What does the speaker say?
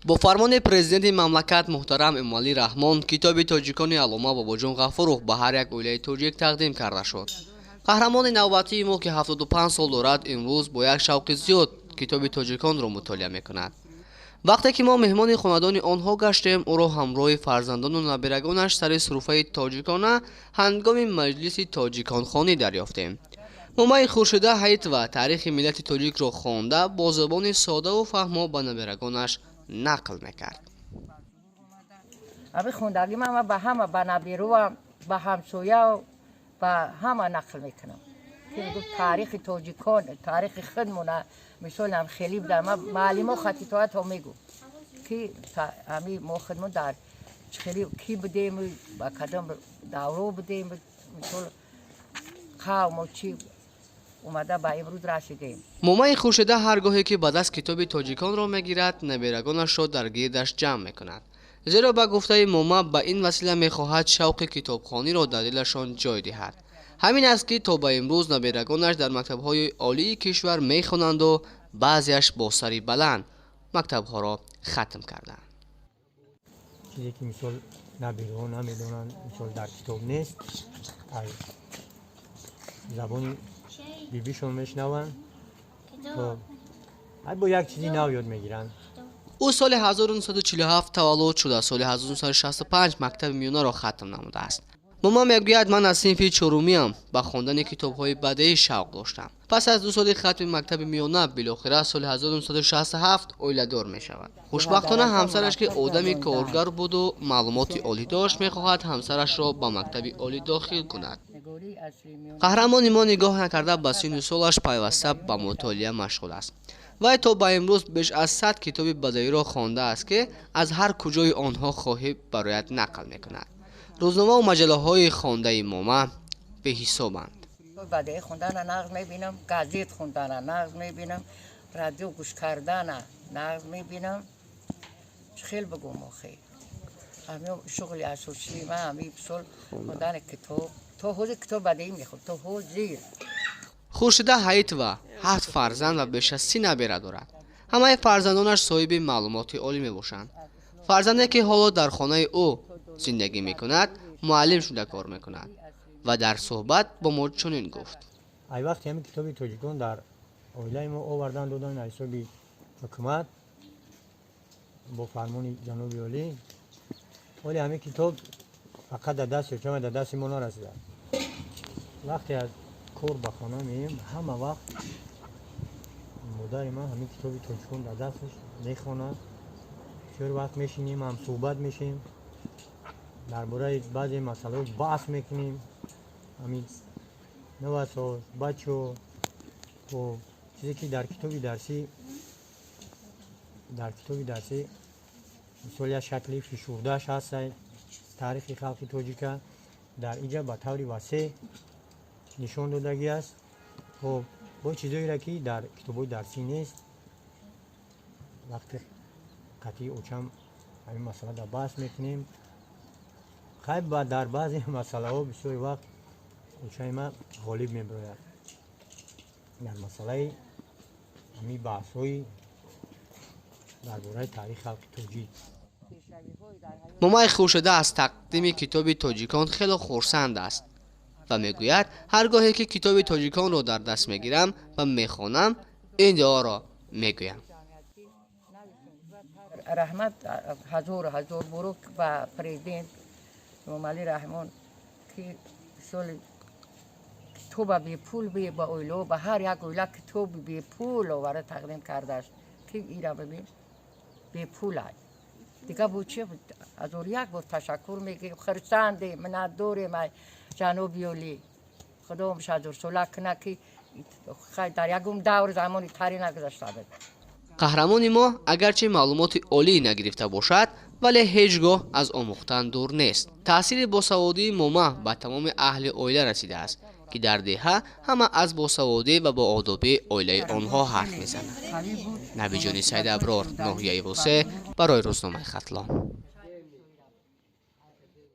Бо фармони президенти мамлакат муҳтарам Эмомалӣ Раҳмон китоби тоҷикони аллома Бобоҷон Ғафуров ба ҳар як оилаи тоҷик тақдим карда шуд. Қаҳрамони навбатии мо, ки 75 сол дорад, имрӯз бо як шавқи зиёд китоби тоҷиконро мутолиа мекунад. Вақте ки мо меҳмони хонадони онҳо гаштем, ӯро ҳамроҳи фарзандону набирагонаш сари суруфаи тоҷикона ҳангоми маҷлиси тоҷиконхонӣ дарёфтем. Момаи Хуршеда Ҳаитова таърихи миллати тоҷикро хонда, бо забони содаву фаҳмо ба набирагонаш нақл мекард. Ами хондагӣ ман ба ҳама, ба набируам, ба ҳамсоя, ба ҳама нақл мекунам. Таърихи тоҷикон, таърихи худмона, мисол ам хеле буда. Ма маълимо хатитоато мегӯ, ки ами мо худмон дар хеле ки будем, ба кадом давро будем, мисол қавмо чӣ омада ба имрӯз расидем. Момаи Хуршеда ҳар гоҳе ки ба даст китоби тоҷиконро мегирад, набирагонашро дар гирдаш ҷамъ мекунад. Зеро ба гуфтаи мома, ба ин васила мехоҳад шавқи китобхониро дар дилашон ҷой диҳад. Ҳамин аст, ки то ба имрӯз набирагонаш дар мактабҳои олии кишвар мехонанду баъзеаш бо сари баланд мактабҳоро хатм карданд. Чизе ки, мисол, набираҳо намедонанд, мисол, дар китоб нест, аз забони бибишон мешунаванд, бо як чизи нав ёд мегиранд. Ӯ соли 1947 таваллуд шуда, соли 1965 мактаби миёнаро хатм намудааст. Мома мегӯяд: «Ман аз синфи чорумиам ба хондани китобҳои бадеӣ шавқ доштам». Пас аз 2 соли хатми мактаби миёна, билохира соли 1967 оиладор мешавад. Хушбахтона, ҳамсараш, ки одами коргар буду маълумоти олӣ дошт, мехоҳад ҳамсарашро ба мактаби олӣ дохил кунад. Қаҳрамони мо, нигоҳ накарда ба синну солаш, пайваста ба мутолиа машғул аст. Вай то ба имрӯз беш аз 100 китоби бадеиро хондааст, ки аз ҳар куҷои онҳо хоҳӣ, барояд нақл мекунад. Рӯзномаву маҷаллаҳои хондаи мома беҳисобанд. Бадеӣ хондана нағз мебинам, газет хондана нағз мебинам, радио гӯш кардана нағз мебинам. Чӣ хел бигӯм охе, ҳами шуғли асосии ман ҳами мисол хондани китоб. То ҳозир китоб бадеӣ мехонам, то ҳозир. Хуршида Ҳаитова ҳафт фарзанд ва беш аз 30 набера дорад. Ҳамаи фарзандонаш соҳиби маълумоти олӣ мебошанд. Фарзанде, ки ҳоло дар хонаи ӯ зиндагӣ мекунад, муаллим шуда кор мекунад ва дар суҳбат бо мо чунин гуфт: Ай вақте ҳамин китоби тоҷикон дар оилаи мо овардан додан аз ҳисоби ҳукумат бо фармони ҷаноби олӣ, оли ҳамин китоб фақат дар дасти ҳукумат, дар дасти мо нарасида. Вақте аз кор ба хона меем, ҳама вақт модари ман ҳамин китоби тоҷикон дар дасташ мехонад. Бисёр вақт мешинем, ҳам суҳбат мешем, дар бораи баъзе масъалаҳо баҳс мекунем, ҳамин навасҳо, бачаҳо. Чизе ки дар китоби дарсӣ, мисол, як шакли фишурдааш ҳаст, таърихи халқи тоҷика дар инҷа ба таври васеъ нишон додагӣ аст. Хоб, бо чизоеро, ки дар китобҳои дарсӣ нест, вақте қатъии очам ҳамин масъала дар баҳс мекунем. Хайр, дар баъзе масъалаҳо бисёри вақт очаи ман ғолиб мебирояд дар масъалаи ҳамин баҳсҳои дар бораи таърихи халқи тоҷик. Момаи Хуршеда аз тақдими китоби тоҷикон хело хурсанд аст ва мегӯяд: «Ҳар гоҳе ки китоби тоҷиконро дар даст мегирам ва мехонам, ин дуоро мегӯям». Раҳмат, ҳазору ҳазор бурук ба президент Эмомалӣ Раҳмон, ки соли китоба бепул ба оилао, ба ҳар як оила китоби бепул оварда тақдим кардааст, ки ира бибин, бепул аст. Дига бо чи ҳазору як бор ташаккур мегӯем? Хурсандем, миннатдорем ай ҷаноби олӣ. Худо ҳазорсола кунад, ки дар ягон давр замони тари нагузашта буд. Қаҳрамони мо агарчи маълумоти олӣ нагирифта бошад, вале ҳеҷ гоҳ аз омӯхтан дур нест. Таъсири босаводии мома ба тамоми аҳли оила расидааст, ки дар деҳа ҳама аз босаводӣ ва боодобии оилаи онҳо ҳарф мезананд. Набиҷони Саид Аброр, ноҳияи Восе, барои рӯзномаи Хатлон.